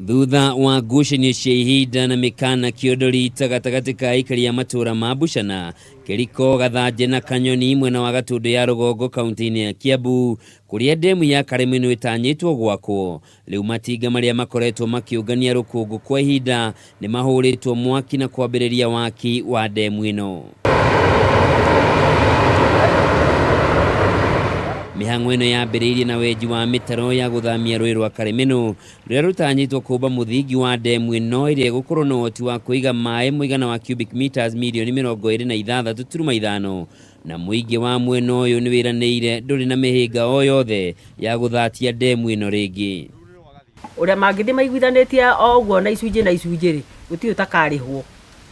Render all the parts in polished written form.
Thutha wa ngucanio cia ihinda na mĩkana kĩondo rita gatagatĩ ka aikari a matũũra ma Buchana, Kĩriko, Gathanje na Kanyoni mwena wa Gatũndũ ya rũgongo kaunti-inĩ ya Kiambu kũrĩa ndemu ya Karemeno ĩtanyĩtwo gwakwo. Rĩu matinga marĩa makoretwo makĩũngania rũkũngũ kwa ihinda nĩ mahũrĩtwo mwaki na kwambĩrĩria waki wa ndemu ĩno. Mĩhang'o ĩno yambĩrĩirie na wenji wa mĩtaro ya gũthamia rũĩ rwa Karemeno rũrĩa rũtanyĩtwo kũmba mũthingi wa ndemu ĩno ĩrĩa ĩgũkorwo na ũhoti wa kũiga maĩ mũigana wa cubic meters mirioni 26.5, na mũingĩ wa mwena ũyũ nĩ wĩranĩire ndũrĩ na mĩhĩnga o yothe ya gũthatia ndemu ĩno rĩngĩ. Ũrĩa mangĩthiĩ maiguithanĩtie o ũguo na icunjĩ na icunjĩ rĩ, gũtirĩ ũtakarĩhwo.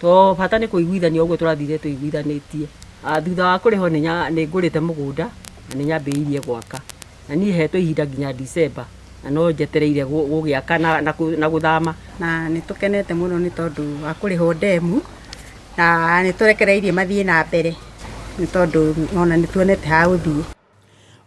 To bata nĩ kũiguithania ũguo tũrathire tũiguithanĩtie. Thutha wa kũrĩhwo nĩ ngũrĩte mũgũnda na nĩ nyambĩrĩirie gwaka. Na niĩ hetwo ihinda nginya December na no njetereire gũgĩaka na gũthama. Na nĩ tũkenete mũno nĩ tondũ wa kũrĩhwo ndemu na nĩ tũrekereirie mathiĩ na mbere nĩ tondũ ona nĩ tuonete ha gũthiĩ.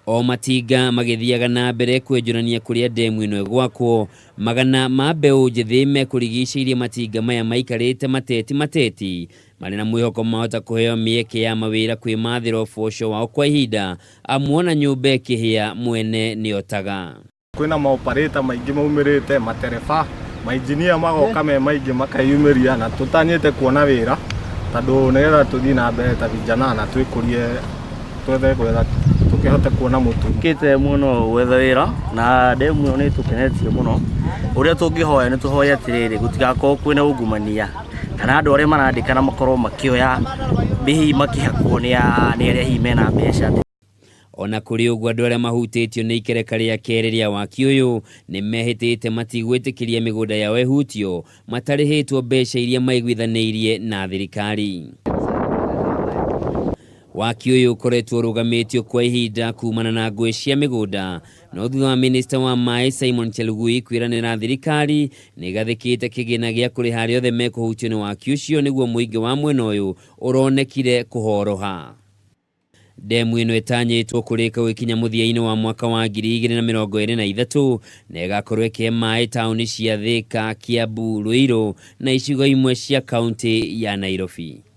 O matinga magĩthiaga na mbere kwenjũrania kũrĩa ndemu ĩno ĩgwakwo, magana ma mbeũ njĩthĩ mekũrigicĩirie matinga maya maikarĩte mateti mateti marĩ na mwĩhoko mahota kũheo mĩeke ya mawĩra kwĩmathĩra ũboco wao kwa ihinda, amu ona nyũmba ĩkĩhĩa mwene nĩotaga. Kwĩna maoparĩta maingĩ maumĩrĩte, matereba, mainjinia magoka me maingĩ makeyumĩria na tũtanyĩte kuona wĩra tondũ nĩgetha tũthiĩ na mbere ta vijana na twĩkũrie twethe gwetha tũkĩhote kuona mũtu. Kĩte mũno gwetha wĩra na ndemu ĩyo nĩ ĩtũkenetie mũno. Ũrĩa tũngĩhoya nĩ tũhoye atĩrĩrĩ, gũtigakorwo kwĩna ungumania kana andũ arĩa marandĩkana makorwo makĩoya hihi makĩhakwo nĩ arĩa hihi mena mbeca. Ona kũrĩ ũguo, andũ arĩa mahutĩtio nĩ ikereka rĩa kerĩ rĩa waki ũyũ nĩ mehĩtĩte matigwĩtĩkĩria mĩgũnda yao ĩhutio matarĩhĩtwo mbeca iria maiguithanĩirie na thirikari. Waki ũyũ ũkoretwo ũrũgamĩtio kwa ihinda kumana na ngũĩ cia mĩgũnda, no thutha wa minista wa maĩ Simon Chelugui kwĩranĩra thirikari nĩ ĩgathĩkĩte kĩgĩna gĩa kũrĩha arĩa othe mekũhutio nĩ waki ũcio nĩguo mũingĩ wa mwena ũyũ ũronekire kũhoroha. Ndemu ĩno ĩtanyĩtwo kũrĩka gũgĩkinya mũthia-inĩ wa mwaka wa 2023 na ĩgakorwo ĩkĩhe maĩ taũni cia Thika, Kiambu, Ruiru na icigo imwe cia kaunti ya Nairobi.